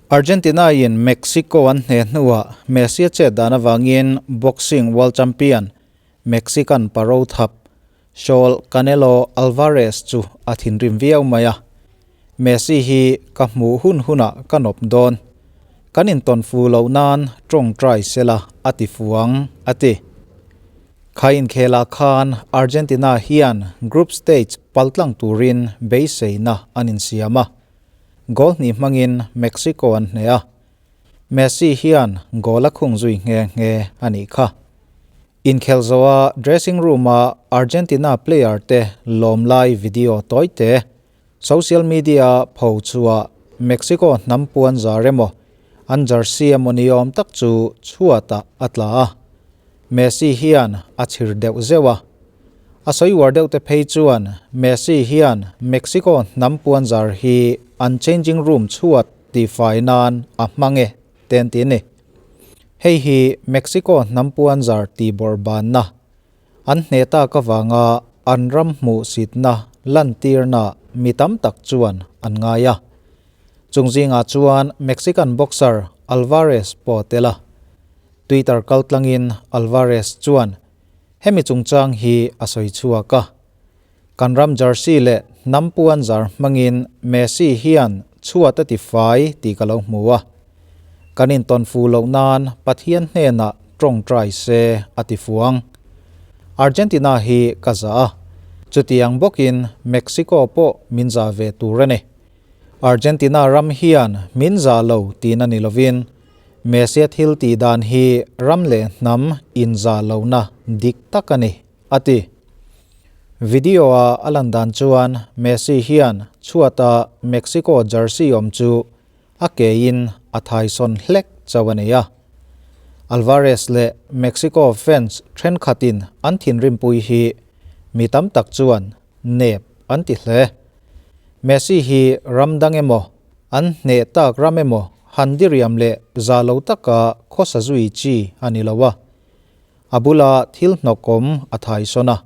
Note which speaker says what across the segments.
Speaker 1: Argentina in Mexico an hneh hnuah Messi a chet dan avangin boxing world champion Mexican paro thap Saul Canelo Alvarez chu a thinrim viau mai a, Messi hi ka hmuh hun hunah ka nawp dawn, kan intawn fu loh nan tawngtai sela a ti fu ang, a ti. Kha inkhelah khan Argentina hian group stage paltlang turin beiseina an insiam a. Goal hnih hmangin Mexico an hneh a, Messi hian goal a khung zui nghe nghe a nih kha. Inkhel zawha dressing room-a Argentina player te lawm lai video tawi te social media-a pho chhuah Mexico hnam puan zar emaw an jersey emaw ni awm tak chu chhuatah a tla a, Messi hian a chhir deuh zeuh a. A sawi uar deuh te phei chuan Messi hian Mexico hnam puanzar hi an changing room chhuat tihfai nan a hmang e te an ti a ni. Hei hi Mexico hnam puanzar tihbawrh banna an hneh tak avanga an ram hmuhsitna lantirna mi tam tak chuan an ngai a. Chung zingah chuan Mexican boxer Alvarez pawh a tel a. Twitter kaltlangin Alvarez chuan Hemi chungchang hi a sawi chhuak a, Kan ram jersey leh hnam puan zar hmangin Messi hian chhuat a ti fai tih ka lo hmu a. Kan intawn fu loh nan Pathian hnenah tawngtai se a ti fuang. Argentina hi ka za a, chutiang bawkin Mexico pawh min za ve tur a ni. Argentina ram hian min za lo tihna ni lovin Messi thil tih dan hi ram leh hnam inzah lohna dik tak a ni, a ti. Video-a a lan dan chuan Messi hian chhuata Mexico jersey awm chu a kein a thaisawn hlek chauh a nei a. Alvarez leh Mexico fans thenkhatin an thinrimpui hi mi tam tak chuan nep an ti hle. Messi hi ram dang emaw An hneh tak ram emaw han diriam leh za lo taka khawsa zui chi a ni lo a. A bula thil hnawkawm a thai sawn a.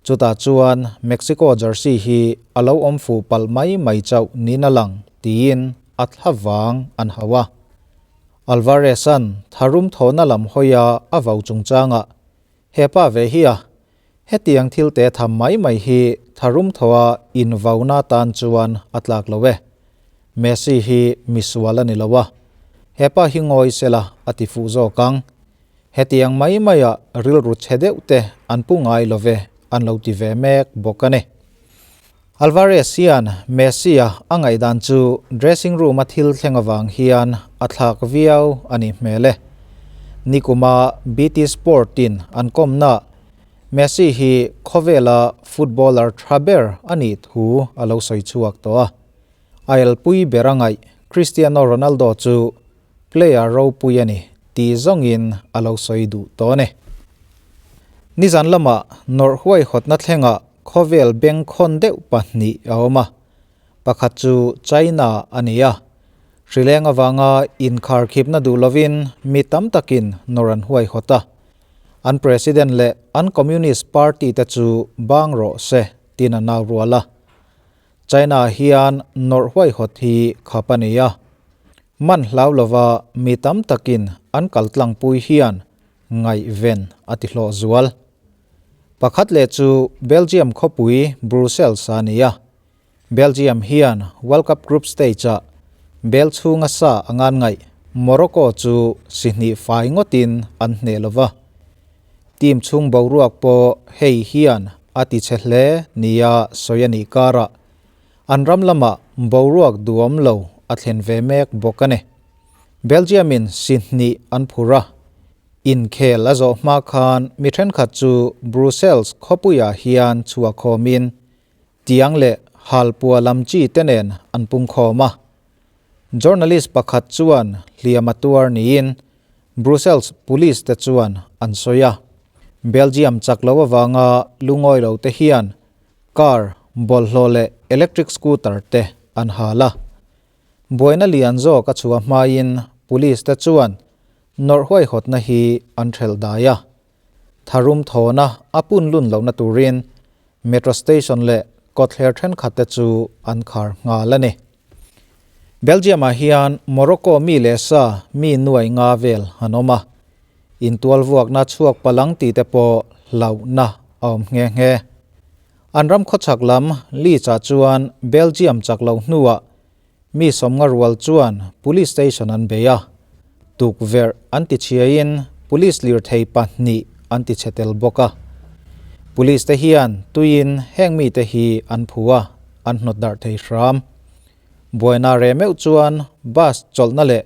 Speaker 1: Chutah chuan Mexico jersey hi a lo awm fuh palh mai mai chauh niin a lang tiin a thla vang an hauh a. Alvarez-a'n tharum thawhna lam hawia a vau chungchangah Hepa ve hi a, hetiang thil te tham mai mai hi tharum thaw a invauna tan chuan a tlak lo e. Messi hi misual a ni lo a, hepa hi ngawi sela a ti fuh zawk ang. Hetiang mai maia rilru chhe deuh te an pu ngai lo ve an lo ti ve mek bawk a ni. Alvarez hian Messi-a a ngaihdan chu dressing room-a thil thleng avang hian a thlak viau a nih hmel e. Nikuma BT Sport-in an kawmnaah Messi hi khawvela footballer tha ber a nih thu a lo sawi chhuak tawh a. A elpui ber a ngaih Cristiano Ronaldo chu player ropui a ni tih zawngin a lo sawi duh tawh a ni. Nizan lamah nawrh huaihawtna thlengah khawvel bengkhawn deuh pahnih a awm a, pakhat chu China a ni a. Hrileng avanga inkharkhipna duh lovin mi tam takin nawrh an huaihawt a. An President leh an Communist Party te chu bang rawh se tiin a nau rual a. China hian nawrh huaihawt hi khap a ni a. Man hlau lova mi tam takin an kal tlangpui hian ngaihven a ti hlawh zual. Pakhat leh chu Belgium khawpui Brussels a ni a. Belgium hian World Cup group stage-ah bel chhunga sa a ngan ngaih Morocco chu si hnih fai ngawtin an hneh lova. Team chhung boruak pawh hei hian a ti chhe hle nia sawi a nih karah an ram lamah boruak duhawm lo a thlen ve mek bawk a ni. Belgium-in si hnih an phur a, inkhel a zawh hma khan mi thenkhat chu Brussels khawpuiah hian chhuah khawmin tiang leh halpua lam chi te nen an pungkhawm a. Journalist pakhat chuan hliam a tuar niin Brussels police te chuan an sawi a. Belgium chak lo avanga lungawi lo te hian car, bawlhhlawh leh electric scooter te an hal a. Buaina lian zawk a chhuah hmain police te chuan nawrh huaihawtna hi an thelh dai a. Tharum thawna a pun lun lohna turin metro station leh kawtthler thenkhat te chu an khar nghal a ni. Belgium-ah hian Morocco mi leh sa mi nuai nga vel an awm a, intualvuakna chhuak palang tih te pawh hlauhna a awm nghe nghe. An ram khawchhak lam Leeds-ah chuan Belgium chak loh hnuah mi sawmnga rual chuan police station an bei a, tukverh an tichhiain police lirthei pahnih an tichhe tel bawk a. Police te hian tuiin heng mite hi an phu a, an hnawt darh thei hram. Buaina reh meuh chuan bus chawlhna leh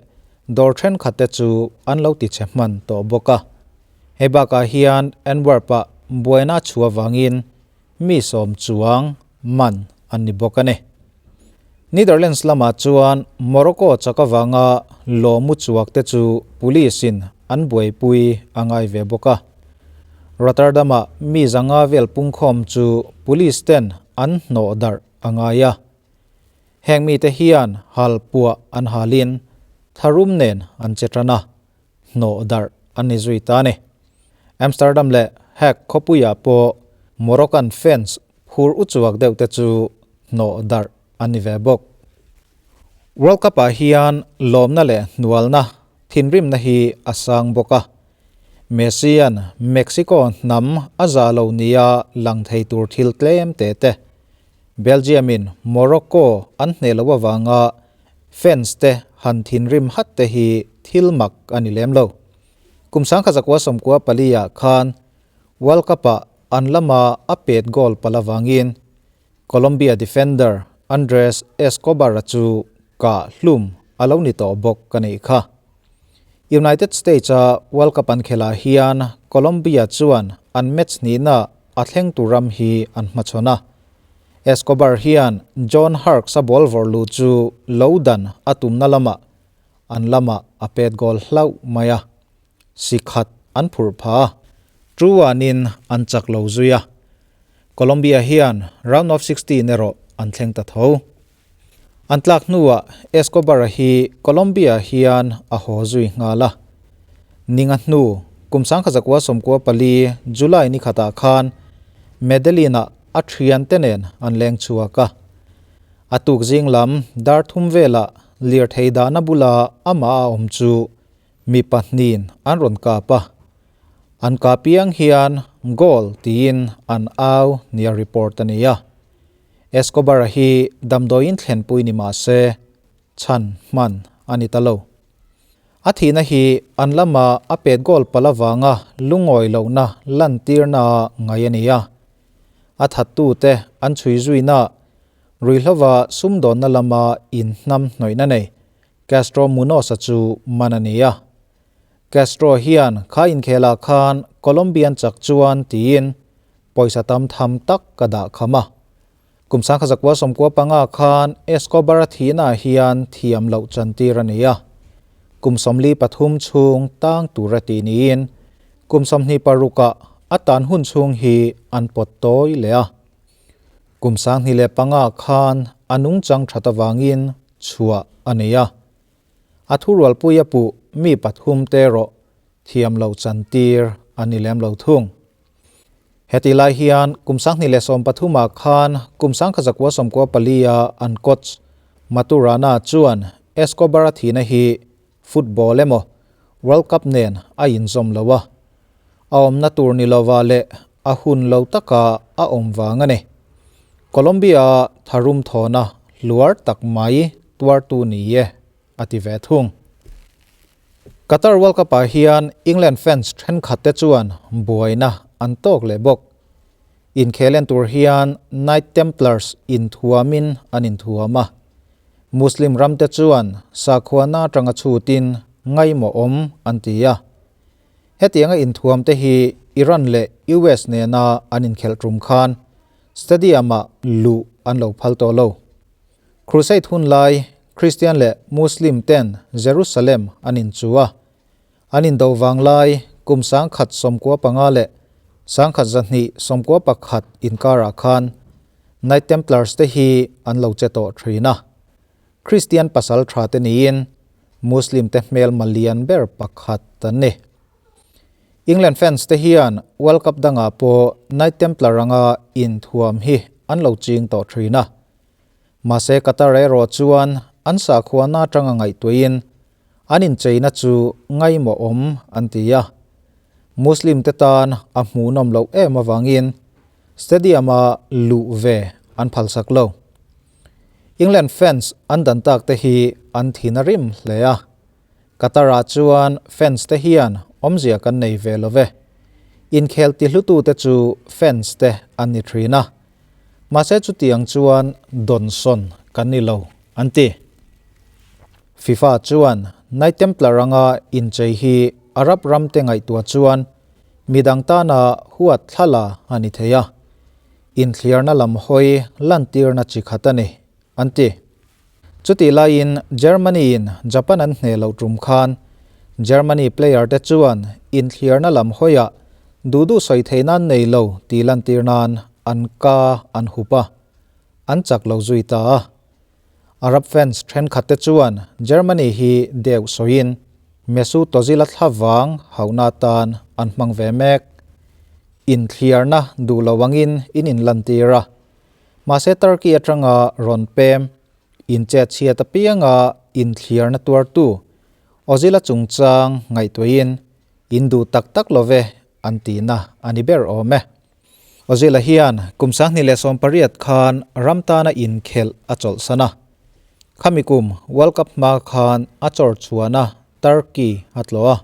Speaker 1: dawr thenkhat te chu an lo ti chhe hman tawh bawk a. Hei bakah hian Antwerp-ah buaina a chhuah vangin mi sawm chuang man an ni bawk a ni. Netherlands lamah chuan Morocco chak avanga lawmu chuak te chu police-in an buaipui a ngai ve bawk a. Rotterdam-ah mi zanga vel pungkhawm chu police ten an hnawh darh a ngai a. Heng mite hian hal puah an halin tharum nen an che tan a, hnawh darh an ni zui ta a ni. Amsterdam leh Hague khawpuiah pawh Moroccan fans phur uchuak deuh te chu hnawh darh an ni ve bawk. World Cup-ah hian lawmna leh hnualna thinrimna hi a sang bawk a, Messi-a'n Mexico hnam a zah lo nia lang thei tur thil tlem te te Belgium in Morocco an hneh loh avanga fans te han thinrim hat te hi thil mak a ni lem lo. Kum sangkhat zakua sawmkua pali ah khan World Cup ah an lama a pet goal palh avangin Colombia defender Andres Escobar-a chu kah hlum a lo ni tawh bawk a nih kha. United States-a World Cup an khelh ah hian Colombia chuan an match hnihna a thleng tur ram hi an hmachhawn a. Escobar hian John Harkes-a ball vawrh luh chu lo dan a tumna lamah an lamah a pet goal hlauh mai a. Si khat an phurh phah a, Truanin an chak lo zui a. Colombia hian round of 16 erawh an thleng ta tho. An tlak hnuah Escobar-a hi Colombia hian a haw zui nghal a. Ninga hnu, kum sangkhat zakua sawmkua pali July ni khatah khan Medellin-ah a thiante nen an leng chhuak a. A tuk zing lam dar thum velah lirthei dahna bula amah a awm chu mi pahnihin an rawn kap a. An kap piang hian goal tiin an au nia report a ni a. Escobar-a hi damdawiin thlenpui ni mah se, chhan hman a ni ta lo. A thihna hi an lama a pet goal palh avanga lungawi lohna lantirna ngai a ni a. A thattute an chhui zuina ruihhlova sumdawnna lama inhnam hnawihna nei Castro Munoz-a chu man a ni a. Castro hian kha inkhelah khan Colombian chak chuan tiin Pawisa tam tham tak ka dah kham a. Kum sangkhat zakua sawmkua panga khan Escobar-a thihnaah hian thiam loh chantir a ni a. Kum 43 chhung tang tura tih niin kum 26ah a tan hun chhung hi an pawt tawi leh a. Kum 2005 khan a nungchang that avangin chhuah a nei a. A thurualpui a puh mi pathum te erawh thiam loh chantir a ni lem lo thung. Heti lai hian kum 2013 ah khan kum 1994 a an coach Maturana chuan Escobar-a thihna hi football emaw World Cup nen a inzawm lo a, a awmna tur ni lova leh a hun lo taka a awm vang a ni. Colombia-a tharum thawna hluar tak mai tuartu ni e a ti ve thung. Qatar World Cup ah hian England fans thenkhat te chuan buaina an tawk leh bawk. Inkhel en tur hian Knight Templars inthuamin an inthuam a. Muslim ram te chuan sakhuana atanga chhutin ngaimawhawm an ti a. Hetianga inthuam te hi Iran leh US nena an inkhelh tum khan stadium ah luh an lo phal tawh lo. Crusade hun lai Kristian leh Muslim ten Jerusalem an inchu a, an indo vang lai kum 1995 leh 1291 inkarah khan Knight Templars te hi an lo che tawh thin a. Kristian pasal tha te niin Muslim te hmelma lian ber pakhat an ni. England fans te hian World Cup dangah pawh Knight Templar anga inthuam hi an lo ching tawh thin a. Mahse Qatar erawh chuan an sakhuana atanga ngaihtuahin an incheina chu ngaimawhawm an ti a. Muslim te tan a hmuhnawm loh em avangin stadium-a luh ve an phalsak lo. England fans an dan tak te hi an thin a rim hle a. Qatar-ah chuan fans te hian awmzia kan nei ve lo ve. Inkhel tihlutute chu fans te an ni thin a. Mahse chutiang chuan dawnsawn kan ni lo, an ti. FIFA chuan Knight Templar anga inchei hi Arab ramte ngaihtuah chuan midang tana huat thlala a ni thei a, inthliarna lam hawi lantirna chi khat a ni, an ti. Chutih laiin Germany-in Japan an hneh loh tum khan Germany player-te chuan inthliarna lam hawiah duh duh sawi theih nan nei lo tih lantir nan an ka an hup a, an chak lo zui ta a. Arab fans thenkhatte chuan Germany hi deuh sawiin Mesut Ozil a thla vang hauhna atan an hmang ve mek. Inthliarna duh lo angin in inlantir a. Mahse Turkey atanga rawn pem, inchet chhiat apianga inthliarna tuartu Ozil-a chungchang ngaihtuahin in duh tak tak lo ve an tihna a ni ber awm e. Ozil-a hian kum 2018 khan ram tana inkhelh a chawlhsan a. Khami kum World Cup hma khan a chawr chhuahna Turkey a tlawh a.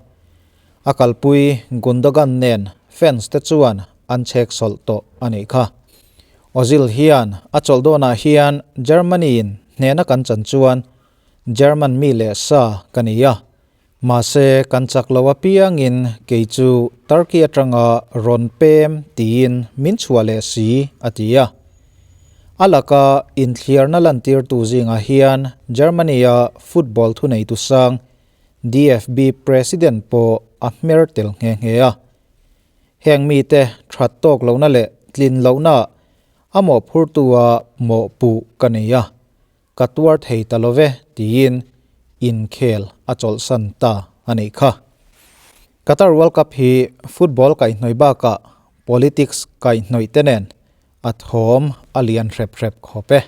Speaker 1: A kalpui Gundogan nen fans te chuan an chhek sawlh tawh a nih kha. Ozil hian a chawlh dawnah hian Germany-in hnehna kan chan chuan German mi leh sa ka ni a, mahse kan chak lo apiangin kei chu Turkey atanga rawn pem tiin min chhuah leh si a ti a. A laka inthliarna lantirtu zingah hian Germany-a football thuneitu sang DFB President pawh a hmer tel nghe nghe a. Heng mite that tawk lohna leh tlin lohna a mawhphurtua mawhpuh ka nei a, ka tuar thei ta lo ve tiin inkhel a chawlhsan ta a nih kha. Qatar World Cup hi football kaihhnawih bakah politics kaihhnawih te nen a thawm a lian hrep hrep khawp e.